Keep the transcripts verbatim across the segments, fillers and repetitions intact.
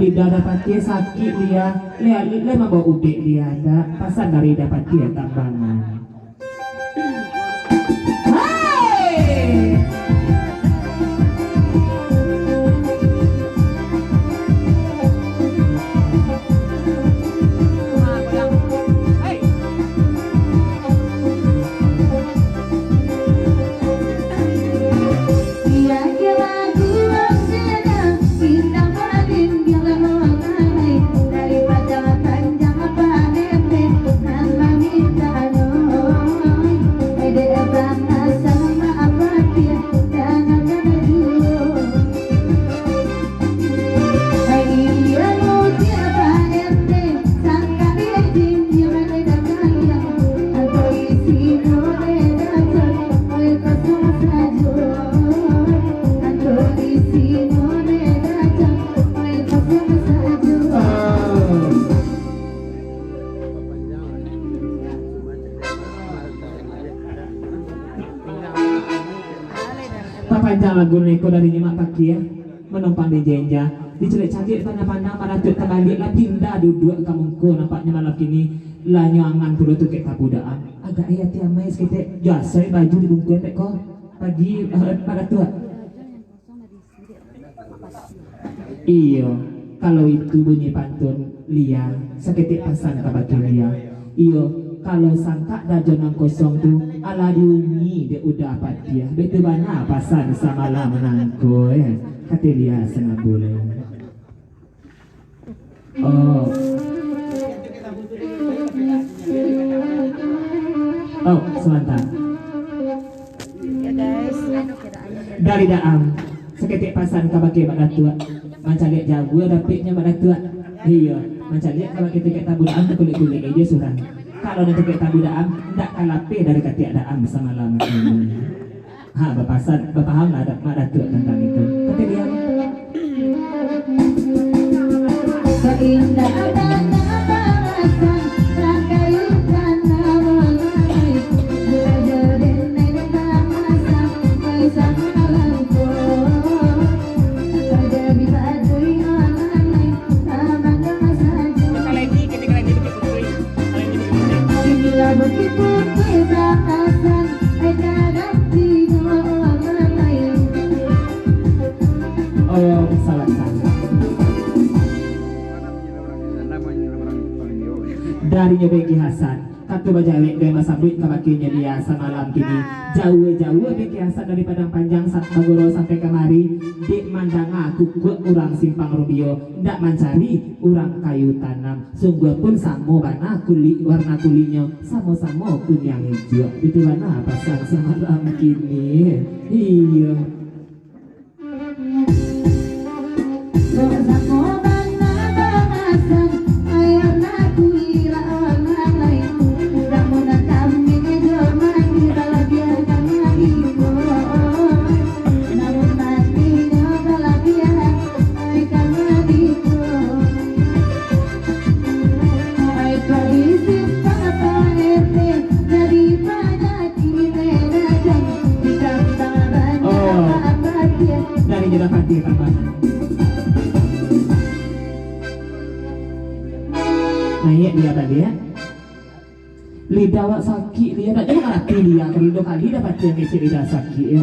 Lidah Dapati sakik, Lia. Lia, Lia mambaok ubek, Lia, dak? Pasan dari Dapati Tambangan. Hai! Papanjang lagu niko dari Nyimak Pakia, Manumpang di Jenja. Dicaliak-caliak pandang-pandang, Mak Datuak tabaliak lah pindah duduak ka muko, nampaknyo malam kini lah nyo angan pulo tu kek tabudakan. Agak eh ati amai saketek, jo asai baju dibungkuih pek ko. Pagi, eh, Mak Datuak. Iyo, kalau itu bunyi pantun Lia, saketek pasan kabake Lia. Iyo, kalau sangkak dajo nan kosong tu, alah diuni dek uda patiah. Baitu bana pasan samalam nangko, eh. Kate Lia sanabulai. Oh. Oh, sabanta. Dari Daam, saketek pasan kabake Mak Datuak. Mancaliak jawa dapeknyo Mak Datuak. Iyo, mancaliak kabake tikek tabu Daam, kulik-kulik ija surang. Kalau nan tikek tabu Daam, ndak ka lapeh dari katiak Daam samalam kini. Ha, bapasan, bapaham lah Mak Datuak tantang itu. Kate Lia. Oh, salah, salah. Dari nyo Bengki Hasan, kato bajalek dek masambuik kabake nyo Lia samalam kini. Jauah-jauah Bengki Hasan dari Padang Panjang sa-, bagurau sampai kamari, dek mandanga kukuak urang Simpang Rumbio, ndak mancari urang kayu tanam. Sungguahpun samo bana kulik, warna kuliknyo samo-samo kuniang ijuak. Itu bana pasan samalam kini. Iyo. Oh, dari Jero Patih, Pak Bas. Naiak Lia baliak. Lidah awak sakik, Lia. Ndak juo mangarati, Lia. Kalau duo kali Dapati nan ngecek lidah sakik, yo.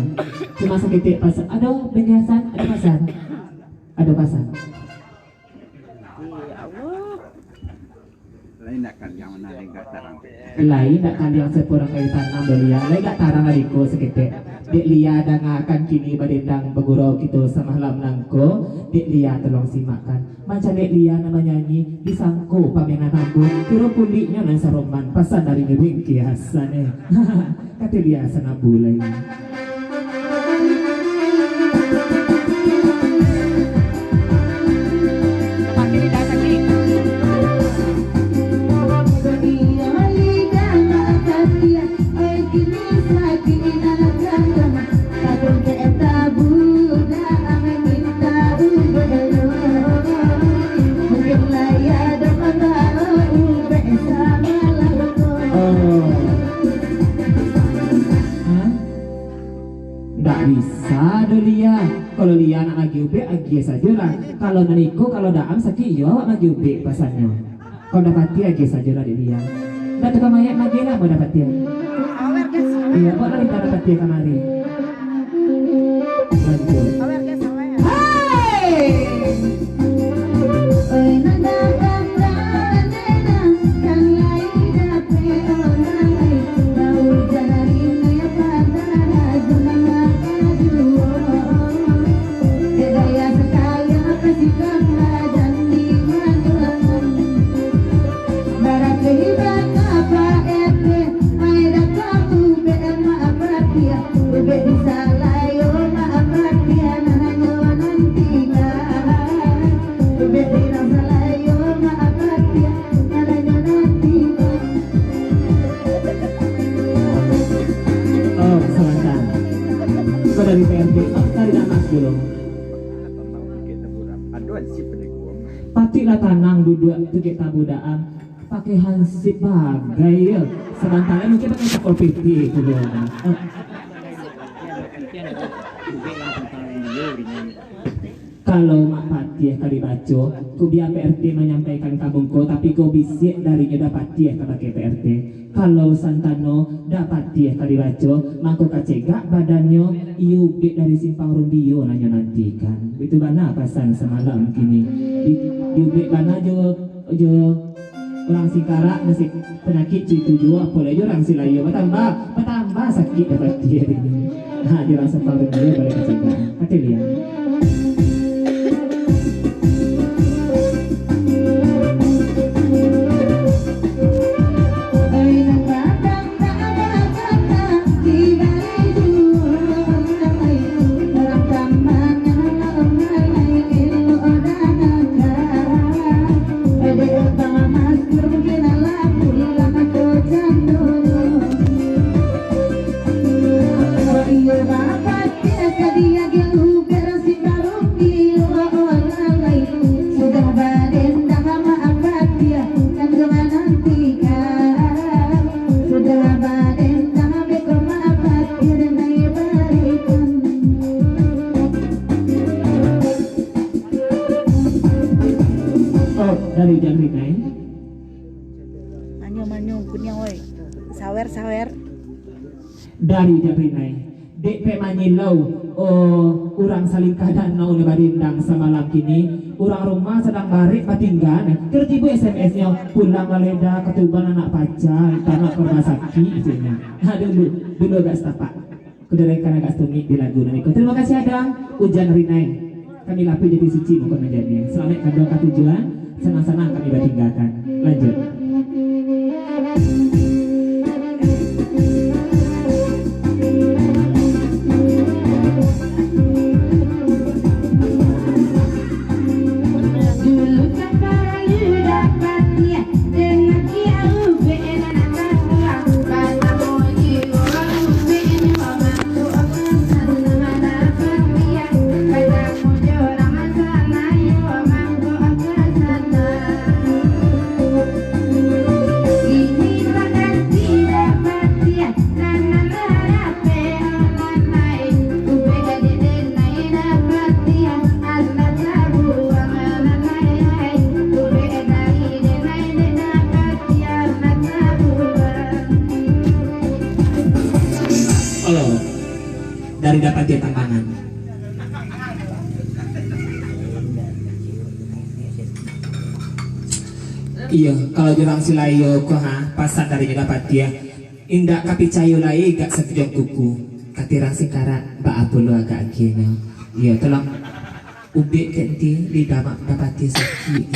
Cuma saketek pasan. Ado, Bengki Hasan, ado pasan. Ado pasan. Ya Allah. Lain ndak kaliang, mana lain gak tarang. Lain ndak kaliang saparang kayu tanam doh, Lia. Lain gak tarang lah iko saketek. Dek Lia dangakan kini badendang bagurau kito samalam nangko. Dek Lia tolong simakkan. Mancaliak Lia nan manyanyi, disangko pamenan ambo, kiro kuliknyo nan saroman, pasan dari Bengki Hasan, eh. Kate Lia sanabulai. Oh. Hah? Agiah sajolah. Kalau nan iko, kalau Daam sakik iyo awak magiah ubek, pasannyo. Kalau Dapatiah agiah sajolah, Dek Diah. Ndak tukang mayat magiah lah, Dapatiah. Iyo, bawa lah Dapatiah kamari. Lanjut. Hai! Oh, sabantar. Kau dari P R T, oh, dari Damas dulu. Patuiklah tanang duduak tu kek tabudakan. Pakai hansip bagai, yo. Sabantar lai mungkin pakai Satpol P P tu, yo. Eh. Kalau Mak Patiah ka dibaco, kok bia P R T manyampaikan ka muko, tapi kok bisiak darinyo Dapatiah kabake P R T. Kalau santano Dapatiah ka dibaco, mangko ka cegak badannyo, iyo ubek dari Simpang Rumbio nan nyo nantikan. Itu bana pasan samalam kini. Di, diubek bana jo, jo urang Singkarak, nasib panyakik cito juo, apo lai jo urang Silayo, batambah, batambah sakik Dapatiah dek inyo. Ha, jo rasa paruik inyo baleh kacegak. Kati lian. Oh, dari Jangrinai. Manyuang, manyuang, kuniang, oi. Sawer, sawer. Dari Jangrinai. Dek pek manyilau, oh, urang Salingkah Danau ni badendang samalam kini. Urang rumah sadang barek batingga, nah. Tibo-tibo S M S-nyo, "Pulang lah Leda, ka Tuban anak paja, tanak ka rumah sakik," ceknyo. Nah, dulu, dulu agak satapak. Kuderekan agak stumik di lagu nan iko. Terima kasih, Adang. Ujan Rinai. Kami lapeh jati suci mukon manjadi. Salamaik kanduang ka tujuan, sanang-sanang kami batinggakan. Lanjut. Halo, dari Dapatiah Tambangan. Iyo, kalau jo urang Silayo ko, ha, pasan dari Dapatiah. Indak ka picayo lai gak sakujang kuku. Kati urang Singkarak, baa pulo agak agiahnyo. Iyo, tolong ubek kek enti lidah Mak Dapatiah sakik.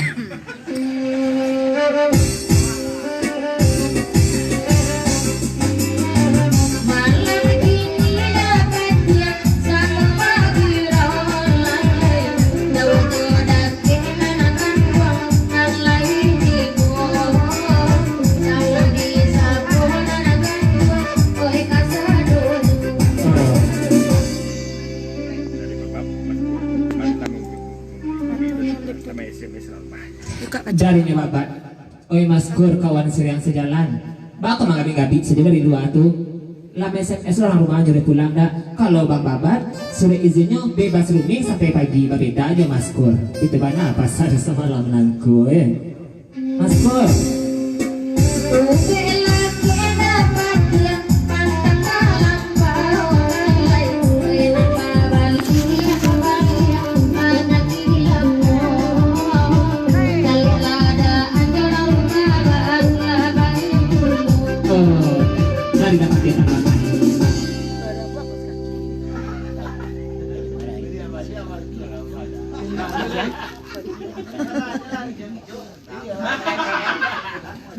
Jarinyo babat. Oi Maskur, kawan siriang sajalan. Baa kok mangabik-ngabik sajo dari lua tu? Lah S M S urang rumah jo lai pulang dak? Kalau Bang Babat, Surat izinnyo bebas rumih sampai pagi, babeda jo Maskur. Itu bana pasal samalam nangko, eh. Maskur. Oh, dari dapat dia tambahkan.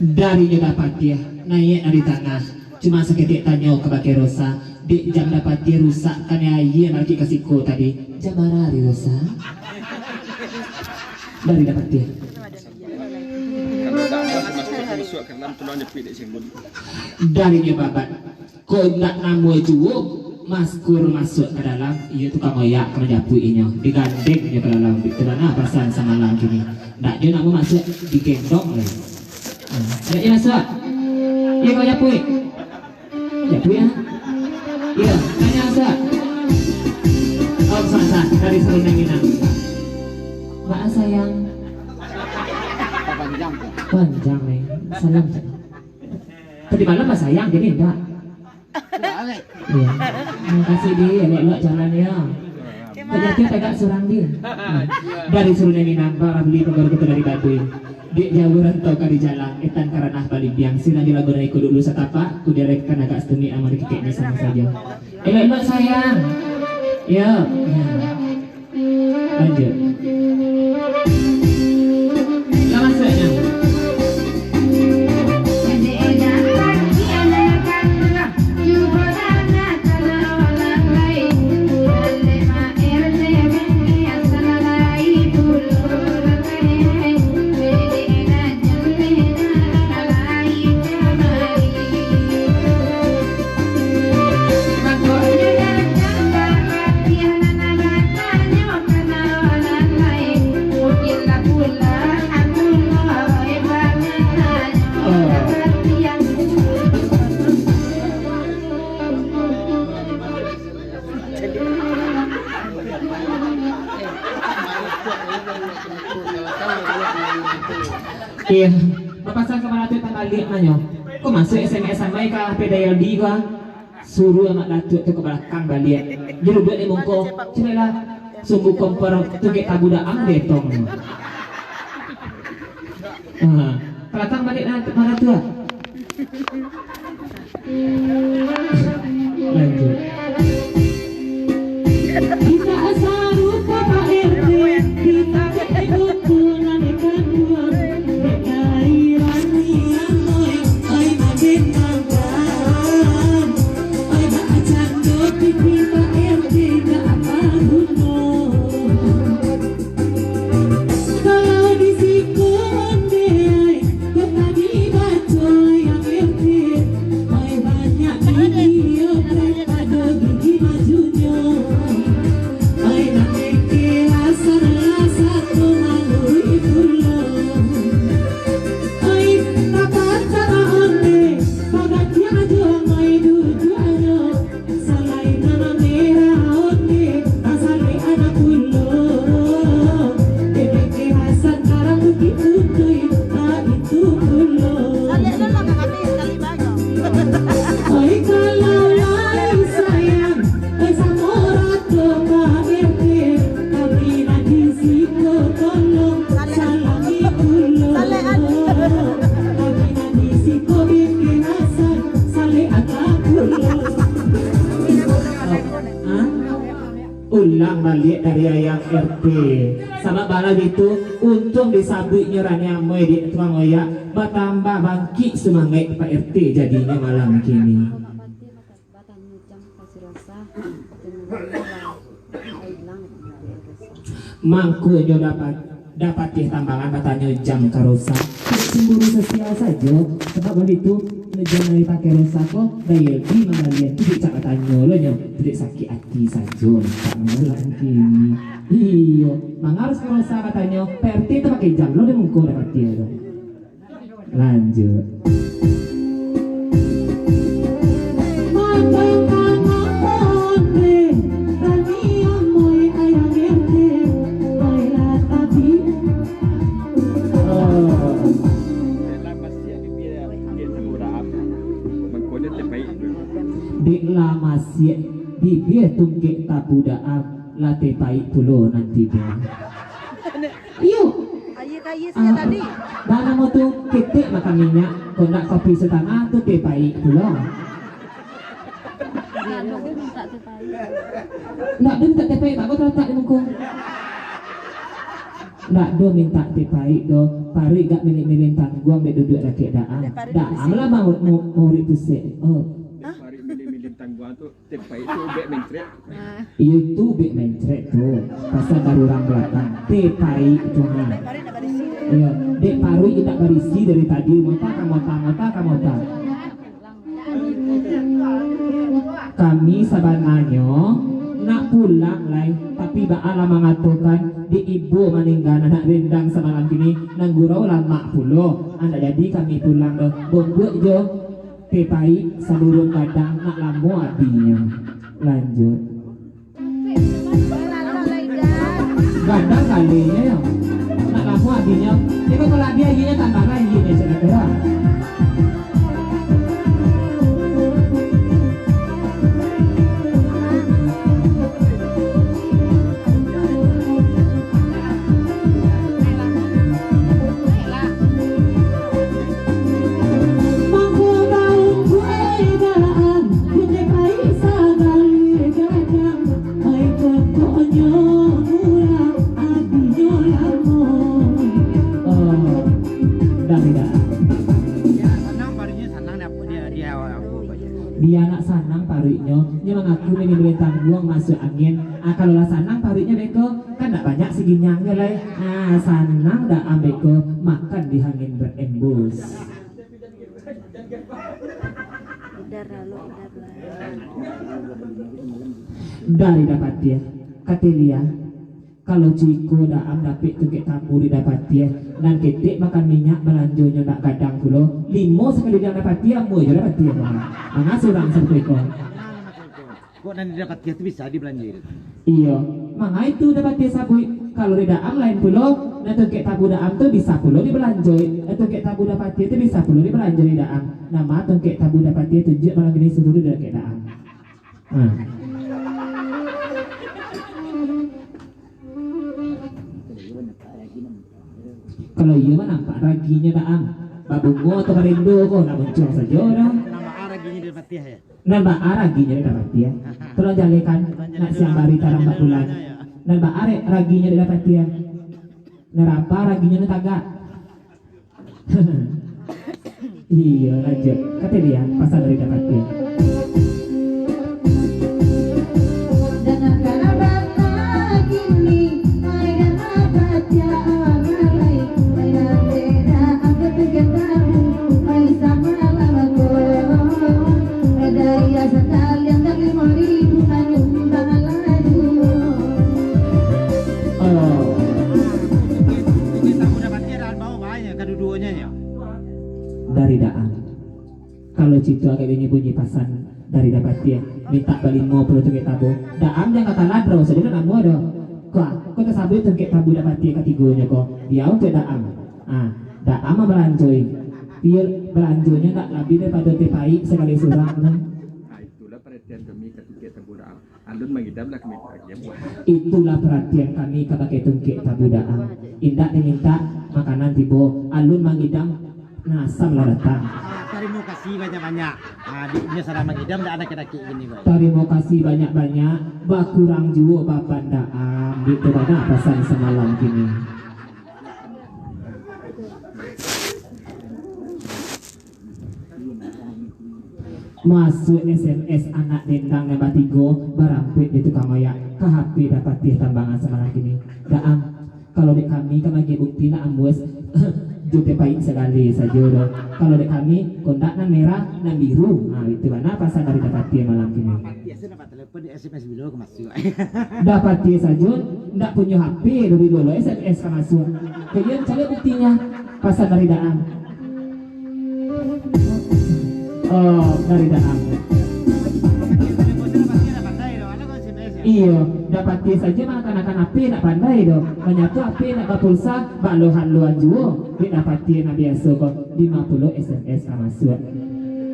Dari nyo dapatiah, naiak dari tanah. Cuma saketek tanyo ka bakeh Rosa, dek jam dapatiah rusak kanai aia markik ka siko tadi. Jam bara ari Rosa? Dari dapatiah. Kalau dak ada, masuk, masuk ke dalam tulang jepit dek simbol. Dari nyo babat. Kok indak namuah juo, Maskur masuak ka dalam, iyo tukang oyak ka manjapuik inyo, digandeng inyo ka dalam, itu bana pasan samalam kini. Ndak juo namuah masuak, digendong lai. Hmm, ndak juo masuak. Iyo ka manjapuik. Japuik, ah. Iyo, tanyo masuak. Om Sasa, dari Sarunai Minang. Baa sayang. Panjang, Kak. Panjang, eh. Salam, Cak. Tadi malam lah sayang, jadi indak. Iyo. Makasih, Di. Elok-elok jalan, yo. Tajatuah tagak surang, Di. Dari Sarunai Minang, Bang Ramli, Togor Kuto dari Baduy. Dek jauah rantau ka di jalan, etan ka ranah balimbiang, silang jo lagu nan iko dulu satapak, kudiarekan agak setunik, amun dikikeknyo samo sajo. Elok-elok sayang. Yo. Lanjut. Lah masuaknyo. Iyo, bapasan ka Bang Datuak tambah baliak nanyo. Ko masuak S M S amai ka H P Dayaldi ko, ah. Suruah Mak Datuak tu ka balakang baliak. Diruduak di muko, caliaklah sumbu kompor tu gek tabu daang detong. Ha, ka balakang baliak lah, Mak Datuak. Lanjut. Kita sarupo Pak R T, kita buku nan kanduang, dek airan minang, oi, oi, makin makan, oi, bacando pipi Pak R T, dak apa guno. Kalau di siko onde ai, kok tadi baco yang R T, ai banyak gigi oprek pado gigi majunyo. Ai nak mengke lasar-lasar tu malu pulo. Ai tapacak onde, pagatiang jo mai duduaknyo. Salai nan merah onde, tasalek anak pulo. Dek Hasan karang Bukik Putui, baitu pulo. Salek dulu, Kak Kami, sekali banyak. Oi, kalau lai sayang, oi, samo rato Pak R T, kami nan di siko tolong salami pulo. Salek, Adi. Kami nan di siko bikin Hasan, salek anak pulo. Ha? Ulang baliak dari ayang R T. Sabab bala itu, untuang disabuiknyo rami amoi di tukang oyak, batambah bangkik sumangaik Pak R T jadinyo malam kini. Mangkonyo dapat Dapatiah Tambangan batanyo jam ka Rosa. Cemburu sosial sajo, sabab baitu, mejan nan dipakai Rosa ko, Dayeldi mambalian tu, cak batanyo lo nyo, tu dek sakik ati sajo, tak malah kini. Iyo, mangarus ka Rosa batanyo, Pak R T tu pakai jam lo di muko Dapatiah tu. Lanjut. Iyo tungkek tabu Daam, lah teh paik pulo nan tibo. Iyo. Aia kaya sajo tadi. Dah namo tu ketek makan minyak, kok ndak kopi satangah tu teh paik pulo. Ndak ado mintak teh paik. Ndak ado mintak teh paik, baa kok talatak di muko? Ndak ado mintak teh paik doh, paruik gak milik-milik tangguang dek duduak dakek Daam. Daam lah mau, mau, mau urip tu sek. Oh. Hah? Paruik milik-milik tangguang tu. Teh paik tu ubek mencret. Iyo tu ubek mencret tu. Pasal baru urang balakang. Teh paik tu ha. Iyo, dek paruik indak barisi dari tadi. Mota ka mota, mota ka mota. Kami sabananyo nak pulang lai, tapi baa lah mangatokan dek ibo maningga nan nak rendang samalam kini, nan gurau lamak pulo. Andak jadi kami pulang doh. Bombuak jo. Teh paik saluruah gadang nak lamo abinyo. Lanjuik. Gadang kalinyo yo. Nak lamo abinyo. Iko kalau abih ayinyo tambah lai ayinyo cak nyo. Oh, dah tidak. Dia nak sanang paruiknyo, nyo mangaku mini buliah tangguang masuak angin. Ah, kalau lah sanang paruiknyo beko, kan ndak banyak siginyangnyo lai. Ah, sanang Daam beko, makan di angin berembus. Idar lalu, idar lalu. Dari Dapatiah, katelia. Kalau ciko Daam dapek tungkek tabu di Dapatiah, nan ketek makan minyak balanjonyo ndak gadang pulo, limo sakali di Dapatiah, amuah jo Dapatiah mah. Manga surang sabuik ko. Kok nan di Dapatiah tu bisa dibalanjoi tu? Iyo, manga itu Dapatiah sabuik. Kalau di Daam lain pulo, nan tungkek tabu Daam tu bisa pulo dibalanjoi. Nan tungkek tabu Dapatiah tu bisa pulo dibalanjoi Daam. Nama tungkek tabu Dapatiah tunjuak malam kini suruh di Daam. Ha. Kalau iyo mah nampak raginyo Daam. Babungo atau barindo ko, nak muncuang sajo dah. Nan baa raginyo di Dapatiah yo? Nan baa raginyo di Dapatiah? Tolong jalekan, nak siang bari tarang bak bulan. Nan baa re-, raginyo di Dapatiah? Nan rapa raginyo nan tagak? Iyo, lanjuik. Katelia, pasan dari Dapatiah. Oh. Dari Daam. Kalau cito agak bunyi-bunyi pasan dari Dapatiah, mintak balimo puluah tungkek tabu. Daam jan ka taladrau sajo nan amuah doh. Kok, kok tasabuik tungkek tabu Dapatiah katigonyo ko. Diau untuak Daam. Ah, Daam mah balanjoi. Pil balanjonyo ndak labiah daripado teh paik sakali surang tu. Ah, itulah paratian kami ka tungkek tabu Daam. Alun mangidam lah kami pagiah buah. Itulah paratian kami kabake tungkek tabu Daam. Indak dimintak makanan tibo, alun mangidam, nah, asam lah datang. Ah, tarimo kasih banyak-banyak. Ah, diknyo salah mangidam, ndak ado kadakik kini, Bang. Tarimo kasih banyak-banyak, bakurang juo baban Daam. Itu bana pasan samalam kini. Masuak S M S anak dendang nan batigo, barampuik di tukang oyak, ka H P Dapatiah tambangan samalam kini. Daam, kalau dek kami ka magiah bukti nak ambuas, jo teh paik sagali sajo doh. Kalau dek kami, kondak nan merah, nan biru. Ha, itu bana pasan dari Dapatiah malam kini. Telepon di S M S bilo ka masuak. Dapatiah sajo, ndak punyo H P, dari dulu S M S ka masuak. Kalian cari buktinya, pasan dari Daam. Oh, dari Daam. Iyo, Dapatiah sajo mangakanakan H P ndak pandai doh. Manyato H P ndak bapulsa, bak lohan-lohan juo. Dek Dapatiah nan biaso ko, limo puluah S M S ka masuak.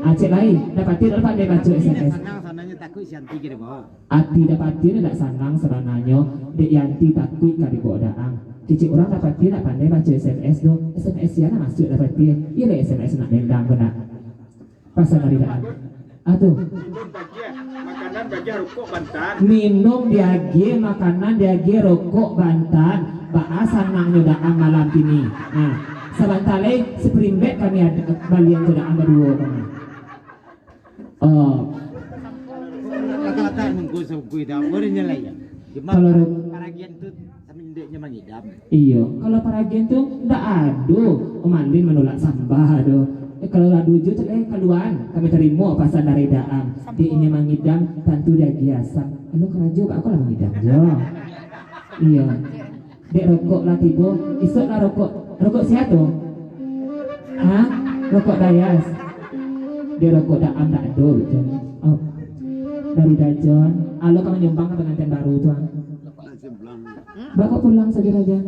Ah, cek lai, Dapatiah ndak pandai baco S M S. Takuik si Yanti ka dibao. Ati Dapati ni dak sanang sabananyo, dek Yanti takuik ka dibao Daam. Kecek urang Dapati dak pandai baco S M S tu. S M S sia nan masuak Dapati? Iyo lah S M S nak dendam ko nak. Pasan dari Daam. Ah tu. Minum diagiah makanan, diagiah rokok bantan. Minum diagiah makanan, diagiah rokok bantan. Baa sanangnyo Daam malam kini. Nah, sabanta lai spring bed kami ada balian tu Daam baduo ko nah. Oh. Kalau ro- Paragian tu sampai indeknya mangidam. Iyo, kalau paragian tu ndak ado, Om Alin manulak sambah do. Eh, kalau ado jo tu, eh, kaluan, kami tarimo pasan dari Daam. Dek inyo mangidam, tantu diagiah asam. Anu karajo ka aku lah mangidam jo. Iyo. Dek rokok lah tibo, isuak lah rokok. Rokok sia tu? Ha? Rokok Dayas. Dek rokok Daam dak ado, betul. Oh. Dari Dajon, alo ka manyumbang ka pangantian baru tu, ah. Bako pulang sajo, Dajon.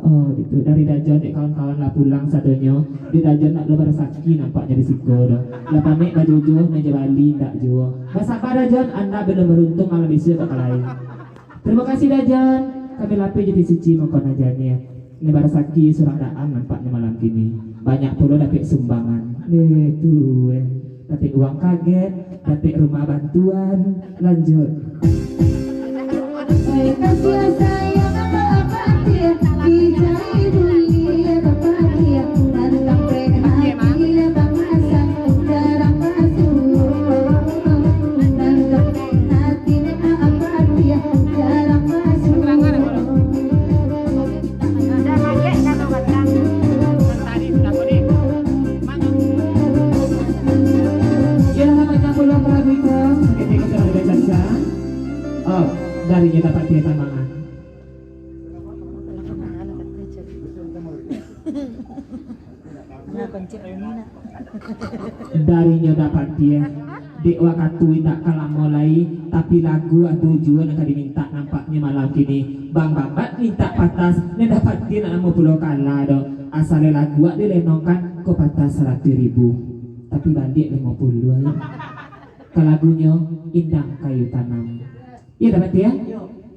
Oh, gitu. Dari Dajon, dek kawan-kawan lah pulang sadonyo. Dek Dajon ndak lo barasaki nampaknyo di siko doh. Lah panek bajojo, meja bali ndak juo. Basaba Dajon, anda belum beruntung, malam bisuak bakalain. Terima kasih Dajon, kami lapeh jadi suci mangko najaniah. Ini barasaki surang Daam nampaknyo malam kini. Banyak pulo dapek sumbangan. Eh, tu, eh. Dapek uang kaget, dapek rumah bantuan. Lanjut. Oh, dari nyo dapat dia tambangan. Nah, koncep ini nak. Dari nyo dapat dia, dek wakatu indak ka lamo lai, tapi lagu ado juo nan ka dimintak nampaknyo malam kini. Bang Bambat mintak patas, nyo dapat dia nak lamo pulo kalah doh. Asal lagu wak dilenongkan, ko patas saratuih ribu. Tapi baliak limo puluah, yo. Ka lagunyo Indang Kayu Tanam. Iyo, dapat ya?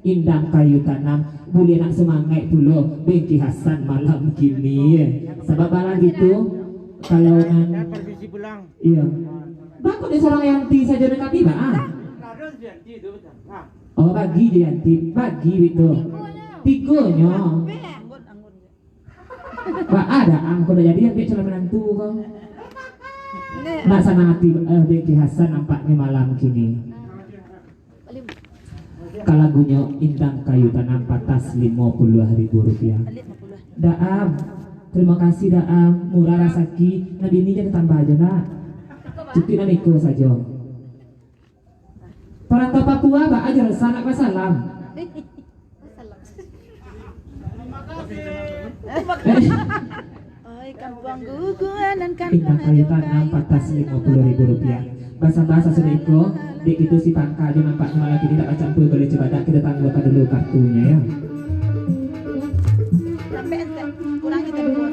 Indang Kayu Tanam, buliah nak sumangaik pulo Bengki Hasan malam kini, yo. Sabab baa gitu, kalau nan, iyo. Bako dek surang Yanti sajo nan kami, ba, ah. Oh, bagi jo Yanti, bagi gitu. Tigonyo. Baa Daam ko dak jadi ambiak calon minantu ko. Nak sanang ati, eh, Bengki Hasan nampaknyo malam kini. Ka lagunyo Indang Kayu Tanam patas limo puluah ribu rupiah. Daam, terima kasih Daam, murah rasaki, nan bini jan ditambah ajo nak. Cukuik nan iko sajo. Parantau Papua, baa jo resah nak basalam. Oi, kampuang guguanan, kampuang Indah Kayu Tanam, patas limo puluah ribu rupiah. Basaba sasudah iko, dek itu si pangka jo nampak malam kini dak bacampua, boleh cubo dak kito tangguakan dulu kartunyo, yo. Sampai ente kurang kita dulu.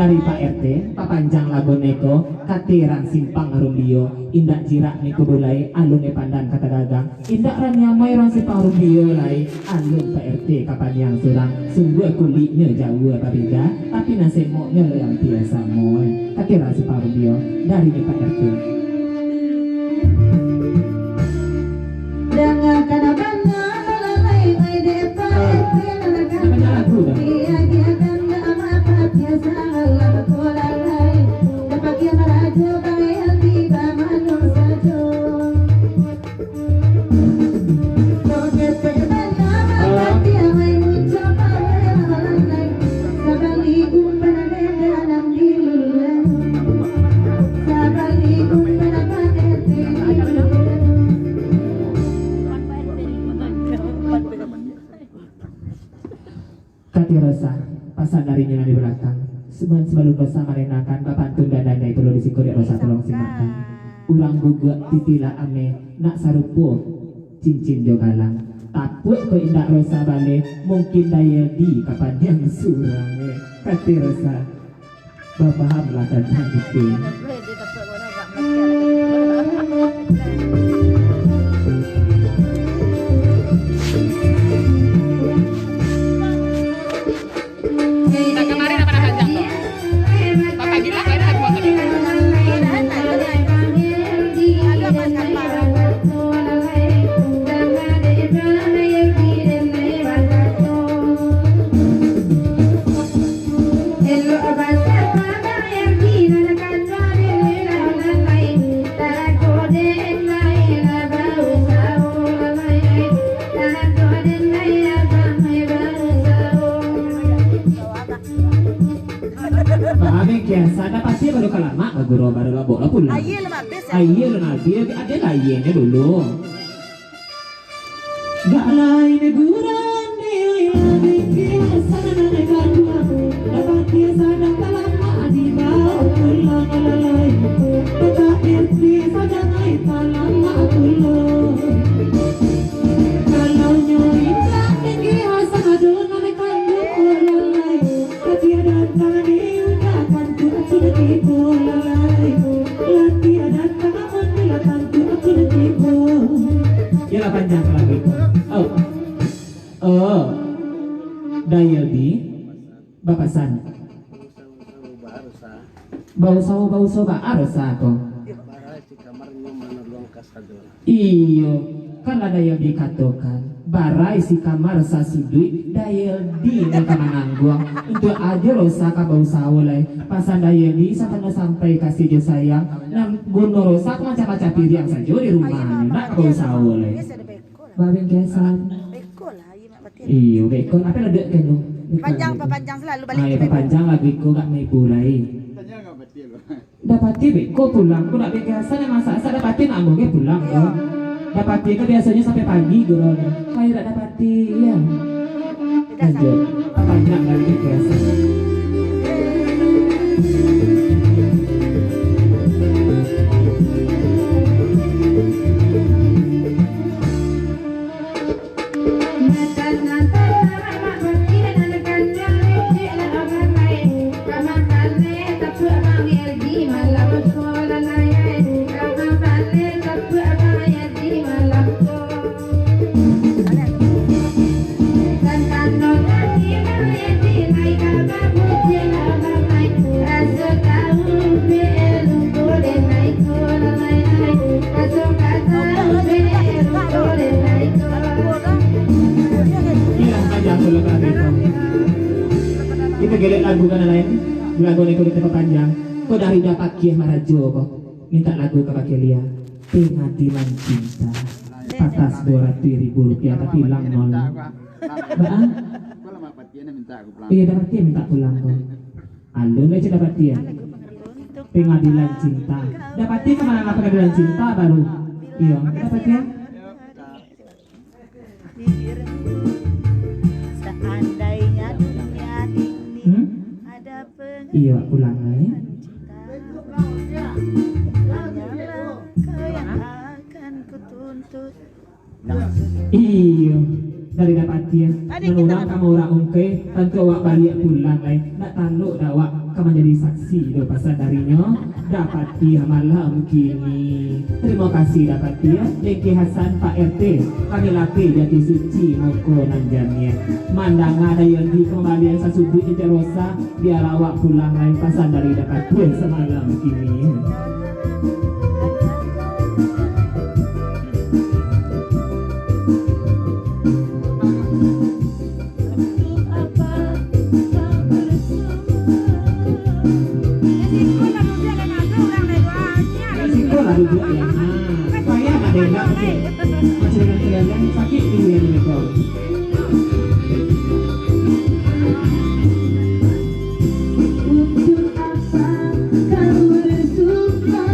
Ari Pak R T, papanjang lagu niko, kato urang Simpang Rumbio, indak jirak niko bulai, alun e pandan ka tagagang, indak raniamai urang Simpang Rumbio lai, alun Pak R T ka paniang surang, sungguah kuliknyo jauah babeda, tapi nan semoknyo lo yang biasa moi, kato urang Simpang Rumbio, dari ni Pak R T. Dangakan bana lalai, ai dek Pak R T, dangakan. Namanya lagu dah. Iya, dia kan ndak apa-apa, biasa lah ko lalai. Dapat dia marajo, bayar tiba manung sajo. Kok dek Pak R T bana, mangati awai muncul pawai lalai. Sabalik umpan ada dalam bilulah. Sabalik umpan ada dalam bilulah. Kato Rosa, pasan dari nyo nan di balakang. Saban-, sabalun Rosa marenakan bapantun dandai pulo di siko dek Rosa, tolong simakkan. Urang guguak titilah ameh, nak sarupo cincin jo galang. Tapuak ko indak Rosa baleh, mungkin Dayeldi ka paniang surang, eh. Kato Rosa. Bapahamlah tantang itu. Nah, kamarin apo nan panjang tu? Bapak bilang lain lagu apa ni? Bah, Abang Kiasan, dapati baru kalamak, bagurau baru labok lah pulang. Aia lah habis, ya? Aia lah habis, ada lah aianyo dulu. Gak lain guran di Abang Kiasan, anak kanduang. Dapati sadang kalamak, dibawa pulang lalai. Dapati sadang ai kalamak pulang. Kalau nyo indak tinggi asa ado nan kanduang ko lalai, katia datang di undangan tu sudah tibo lalai. Katia datang di undangan tu sudah tibo. Yalah, panjang lagu itu. Oh. Oh. Dayeldi bapasan. Bausaho, bausaho baa Rosa ko. Barai si Kamar nyo manolong kasadonyo. Iyo, kan lah Dayeldi katokan, barai si Kamar sasuduik, Dayeldi nan ka manangguang. Untuak ajo Rosa ka bausaho lai. Pasan Dayeldi sakana sampai kasih jo sayang, nan guno Rosa ko macam-macam piriang sajo di rumah, ndak ka bausaho lai. Babingkisan. Beko lah, iya, Mak Batin. Iyo, beko. Apo nak dek kanu? Panjang, papanjang selalu balik. Ah, iyo, ke beko. Papanjang lagu iko, gak maibu lai. Dapati beko pulang, ko nak bingkisan nan masak-masak, dapati nak ambo ge pulang ko. Iyo. Dapati ko biasonyo sampai pagi gurau ni. Kai dak dapati, yo. Lanjut. Panjang lagu bingkisan. Iyo, panjang tu lagu tadi tu. Kito gelek lagu ka nan lain. Lagu ni ko kito papanjang. Ko dari Uda Pakiah Marajo ko. Mintak lagu ka Bakelia. Pengadilan Cinta. Patas dua ratus ribu rupiah, tapi hilang nol. Baa? Iyo, Uda Pakiah mintak pulang ko. Alun lai cak dapati, yo. Pengadilan Cinta. Dapati ka mano Pengadilan Cinta baru? Iyo, dapati, yo. Seandainya dunia ini Hmm? ada pengadilan Iyo, pulang lai. Cinta, hanyalah kau yang akan kutuntut. Iyo. dari Dapatiah. Nan urang ka maurang ungkai, tantu awak baliak pulang lai. Ndak talok dah awak ka manjadi saksi doh pasan darinyo. Dapatiah malam kini. Tarimo kasih Dapatiah, Dengke Hasan, Pak R T. Kami lapeh di ati suci muko nan janiah. Mandanga dari Yondi kambalian sasuduik cecek rosa, bialah awak pulang lai, pasan dari Dapatiah samalam kini. Siko lah duduak ya. Ah, payah nak dengar tu. Macam dengan kalian sakit tu yang mereka. Untuk apa kau bersumpah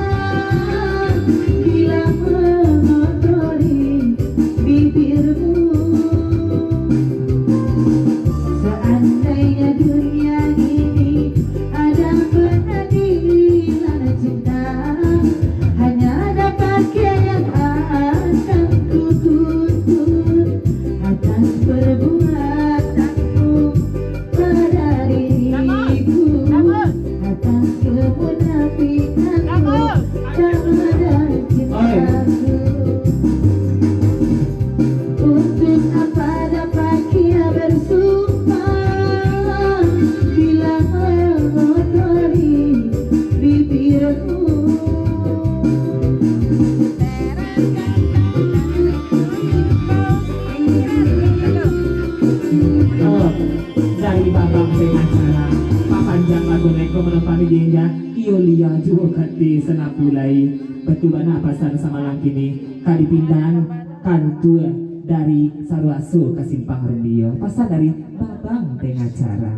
bila mengotori bibirmu? Seandainya dunia ini ada pengadilan cinta, hanya ada pakaian yang akan kutuntut atas perbuatanmu pada diriku, atas kemunafikanmu terhadap cintaku. Untuk apa dapat kita bersumpah bila mengotori bibirmu? Oh, dari babang pengacara, papanjang lagu neko manompang di jinja, iyo lia juo kati sanapulai. Batua bana pasan samalam kini, ka dipindahan kantua dari Saruaso ka Simpang Rumbio. Pasan dari babang pengacara.